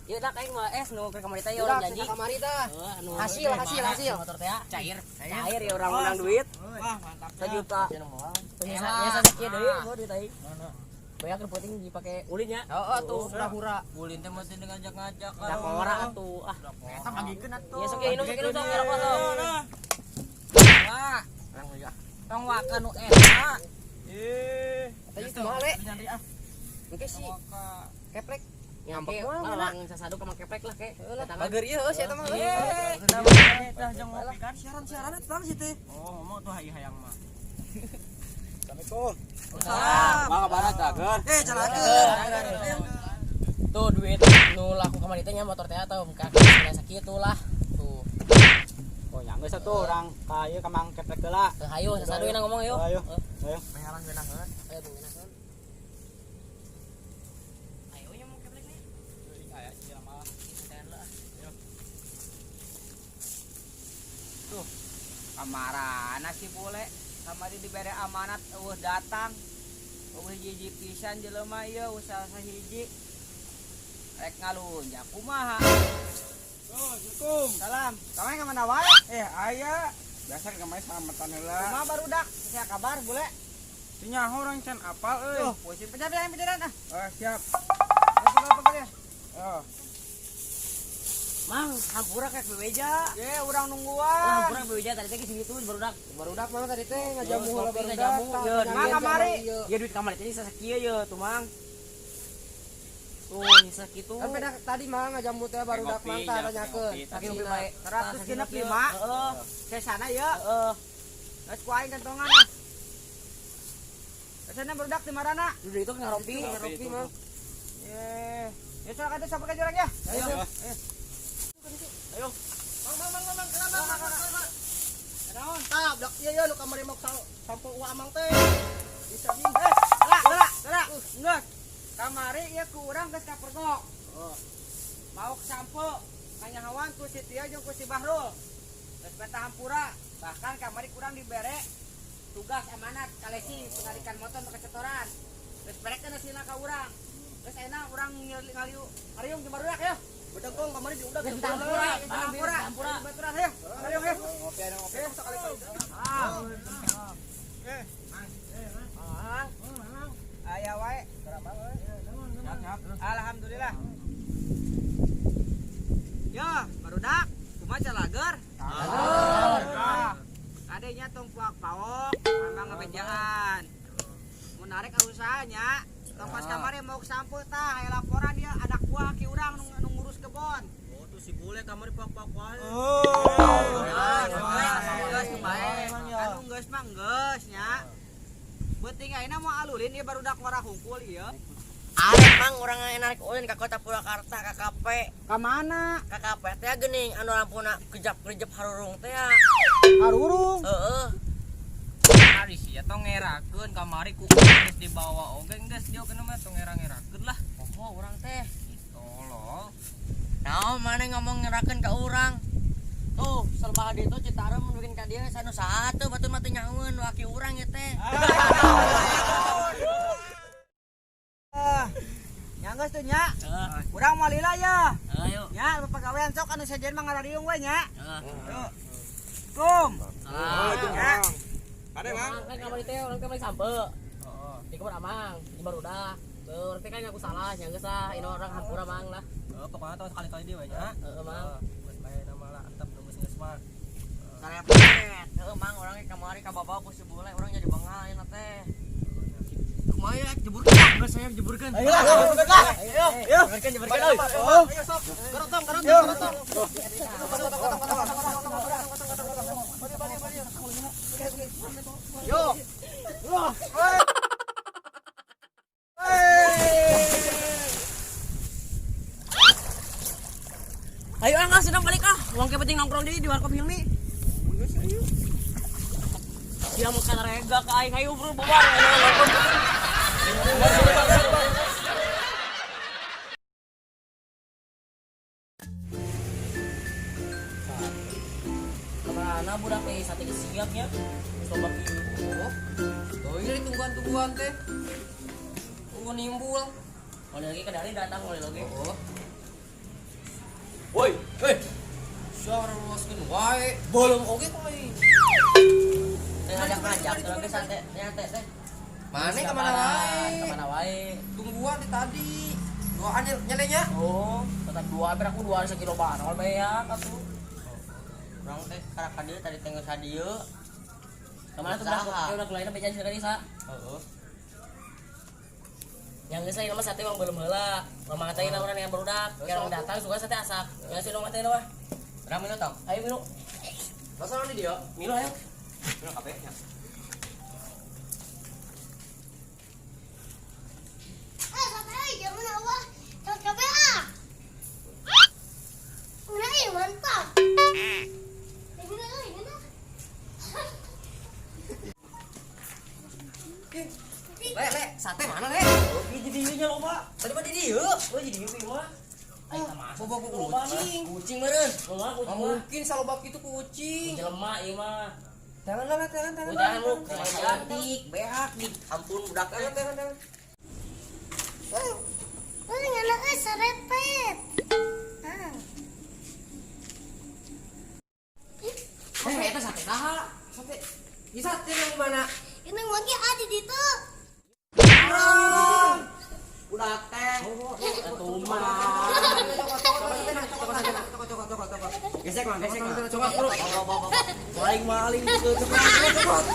Ieu dak aing mah es nu ke kamari teh ya urang janji. Kamari tah. Heeh, anu Hasil, hasil, hasil. Motor teh cair. Cair ya urang menang duit. Wah, mantap. 1 juta. Penyisa sakieu deui gua duit aing. Banyak keur penting dipake ulin nya. Heeh tuh, hura-hura. Ulin teh mesti ngajak-ngajak. Da ora atuh. Ah, Eta bagikeun atuh. ya sok inum, sok inum, sok ngerokok sok. Wah, tong waka nu eta. Eh, Eta ieu kumaha le? Engke si keplek. Ngambek moal, mah sasaduk sama keplek lah ke. Bager ieu heuh si eta mah. Tah jang ngopi kan Siaran-siaran eta tang si teh. Oh, ngomong tuh hayang mah. Assalamualaikum. Salam. Mah kabarna cager. Eh, calakeun. Tuh duit nu laku kamari teh nya motor teh atau muka sakitu lah. Tuh. Oh, nya geus atuh urang ka ieu ka Mang Keplek heula. Teu hayu sasadu na ngomong ayo. Ayo. Ayo. Bayaran geunaheun. Ayo bunginakeun. Ayo nya mau keplek nih. Aya sih mah. Tuh. Kamarana si bule, kamari dibere amanat eueuh datang. Eueuh hiji pisan jelema ieu usaha sahiji. Rek ngalunjak kumaha? Oh, Assalamualaikum. Salam. Kamari ka mana wae? Eh, aya. Biasa kamari salamatan heula. Kumaha barudak? Sia kabar bule? Teu nyaho urang can apal euy. Tuh, pusing pencet yang pencet ah. Oh, siap. Pegang, Oh. Mang, hampura kayak bebeja. Ye, urang Wah, nungguan. hampura bebeja tadi teh geus gitu barudak. Barudak mana tadi teh ngajamu heula Kopi barudak. ngajamu, Tah, ye, tanyakeun Mang, kamari. sama ieu. Ya duit kamari teh sakieu ye tuh, Mang. Tuh, nyisa kitu. Kan beda tadi mah ngajamu teh barudak Ngopi, mang tah jangan tanyakeun. ngopi. Sakieu ngopi bae. 165. Heeh. Sesana ye. Heeh. Geus ku aing kantongan ah. Sesana barudak di marana. Duit itu ngaropi. Ngaropi mah. Ye. Ya soal kata sampai ke jurang ya. Ayo. Ayo. Mang mang mang mang mang mang mang mang. Naon? Tah, dak ieu ye nu kamari mau sampo uang amang teh. Bisa bing. Eh, lah, lah, lah. Geus. Kamari ieu ku urang geus kapergok. Oh. Mau ke sampo, kanyahoan ku si Tio jeung ku si Bahrul. Geus menta hampura, bahkan kamari kurang dibere tugas amanat kalesi penarikan motor ke setoran. Geus berekeun hasilna ka urang. Geus ayeuna urang ngaliu ngariung jeung barudak ya. Bedengkong kamari diudag. Geus hampura, Hampura, hampura. Baturan ya. Ngariung ya. Ngopi anu ngopi sekali kali. Ah. Aya wae. Alhamdulillah. Ya, barudak, kumaha calager? Calager. Adenya tong puak paok, memang ngebejaan. Mun narik usahanya, tong pas kamari mau sampo tah, aya laporan dia anak buah ki urang nu ngurus kebon. Oh, tuh si bule kamari pak-pak wae. Geus bae. Anu geus mah geus nya. Beuting ayeuna mau alulin ieu barudak ngora hungkul ieu. Arek mang urang narik ulin ka kota Purwakarta ka KP. Ka mana? Ka KP teh geuning anu lampuna kejap-kejap harurung teh. Harurung. Heeh. Ari sia tong ngerakeun kamari ku geus dibawa oge geus dia kena mah tong ngera-ngerakeun lah. Poho urang teh. Tolol. Naon maneh ngomong ngerakeun ka urang? Tuh, selama di itu Citarum bikin ka dieu sanu saha tuh batur mah teu nyahoeun waki urang ieu teh. Nya geus tuh nya. Heeh. Urang moal lila ya. Ayo. Nya pagawean sok anu sejen mah ngarariung we nya. Heeh. Tuh. Kum. Salam. Ya. Ade, Mang. Mang kan kamari teh urang teh beli sampe. Di kebun Amang, di barudak. Tuh, urang teh kan ngaku salah, nya geus lah, ini orang hampura Mang lah. Heeh, pokoknya tong sekali-kali deui we nya. Heeh, Mang. Geus bae nama lah antep nu geus mah. Sarepet. Heeh, Mang, urang ge kamari ka babawa ku si bule, urang jadi bengal ayeuna teh. Kumaha ya jeburkeun? Geus saya jeburkeun. Ayo lah, ayo. Ayo, jeburkeun, jeburkeun euy. Ayo sok. Kerotong, kerotong, kerotong. Yo. Ayo ah, nggak sedang balik ah. Uang penting nongkrong di warkop Hilmi. Dia makan rega ke aing, ayo bro, bubar. Kemana budak teh sate siapnya? Coba kieu. Oh, ini tungguan-tungguan teh. Tunggu nimbul. Oleh lagi kedari datang oleh lagi. Oh. Woi, hei. Suara luaskeun wae. Bolong oge kok aing. Teh ngajak-ngajak terus ge sate nyate teh. Mana ka mana wae? Kemana wae? Tungguan di tadi. Duaan nyelenya. Oh, tetap dua, hampir aku dua sekilo banol banyak atuh. Urang teh karak ka dieu tadi teh geus hadieu. Kemana tuh udah udah lainnya bejan sih tadi sa. Heeh. Yang geus lain mah sate mah belum heula. Mama teh urang yang barudak, yang datang suka sate asak. Ya sih dong teh mah. Urang minum tong. Ayo minum. Masa di dia? Minum ayo. Minum kabeh nya. Eh, sate euy, jangan awah. Jangan kabeh ah. Nah, euy, mantap. Ini euy, ini. Le, le, sate mana le? Oh, jadi dieu nya loba. Tadi mah di dieu. Oh, jadi dieu mah. Ayo sama. Bobo kucing. Kucing meureun. Loba kucing Nggak mah. mungkin salobak itu kucing. Jelema ieu mah. Jangan lah, jangan, jangan. Udah lu. Cantik, beak di ampun budak Jangan, jangan, jangan. Euy, ngana euy serepet. Ah. Eh, eta sate saha? Sate. Ini sate yang mana? Ini lagi ada di ditu. Budak teh. Atuh mah. Gesek mah, gesek mah. Coklat, bro. Bawa, bawa, bawa. Maling maling coklat coklat.